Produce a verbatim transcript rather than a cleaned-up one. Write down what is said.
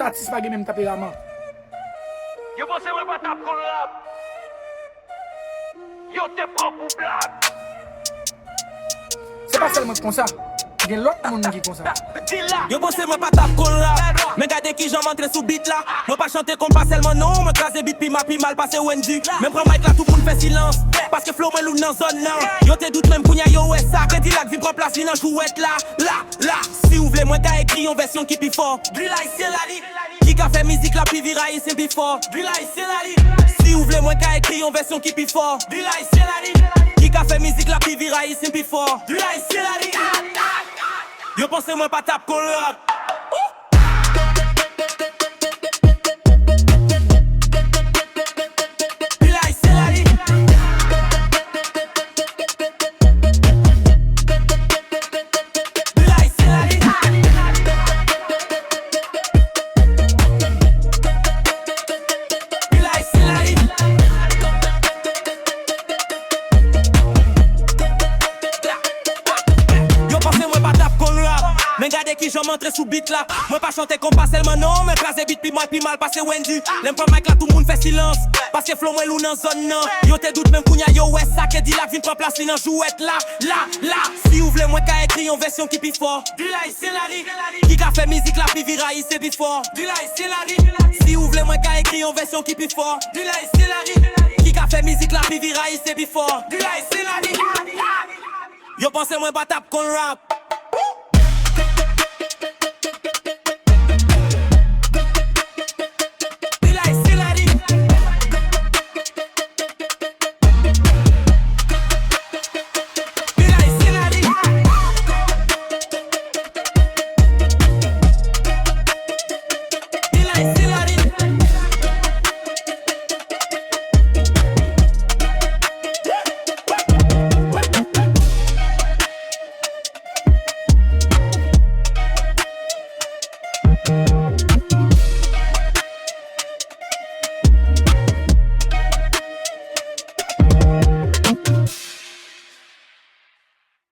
Atis pa gen menm tanperaman. Yo panse mwen pa t ap konn rap. Yo te pran pou blag. Se pa sèl mwen k konsa. Gen lòt moun ki konsa. Yo panse mwen pa t ap konn rap. Men gade kijan m antre sou beat la. Mwen pa chante konpa sèlman non, mwen kraze beat pi mal, pi mal pase Wendy. Men pran mic la tout moun fè silans. Paske flow mwen lou nan zòn nan. Yo te dout menm kounye a yo wè sa. K-Dilak vin pran plas li nan jouwèt la. La, la. Si w vle mwen ka ekri yon vèsyon ki pi fò. Drill Haïtien la li. Ki ka fè mizik la pi vire ayisyen pi fò. Drill Haïtien la li. Si w vle mwen ka ekri yon vèsyon ki pi fò. Drill Haïtien la li. Ki ka fè mizik la pi vire ayisyen pi fò. Drill Haïtien la li. Yo panse mwen pa t ap konn rap. Drill Haïtien la li. Drill Haïtien la li. Drill Haïtien la li. Yo panse mwen pa t ap konn rap. Men gade kijan m antre sou beat la. Mwen pa chante konpa sèlman non, men kraze beat pi mal, pi mal pase Wendy. Lè m pran mic la tout moun fè silans. Paske flow mwen lou nan zòn nan. Yo te dout menm kounye a yo wè sa. K-Dilak vin pran plas li nan jouwèt la. La, la. Si w vle mwen ka ekri yon vèsyon ki pi fò. Drill Haïtien la li. Ki ka fè mizik la pi vire ayisyen pi fò. Drill Haïtien la li. Si w vle mwen ka ekri yon vèsyon ki pi fò. Drill Haïtien la li. Ki ka fè mizik la pi vire ayisyen pi fò. Drill Haïtien la li. Yo panse mwen pa t ap konn rap. Drill Haïtien la li. Drill Haïtien la li. Drill Haïtien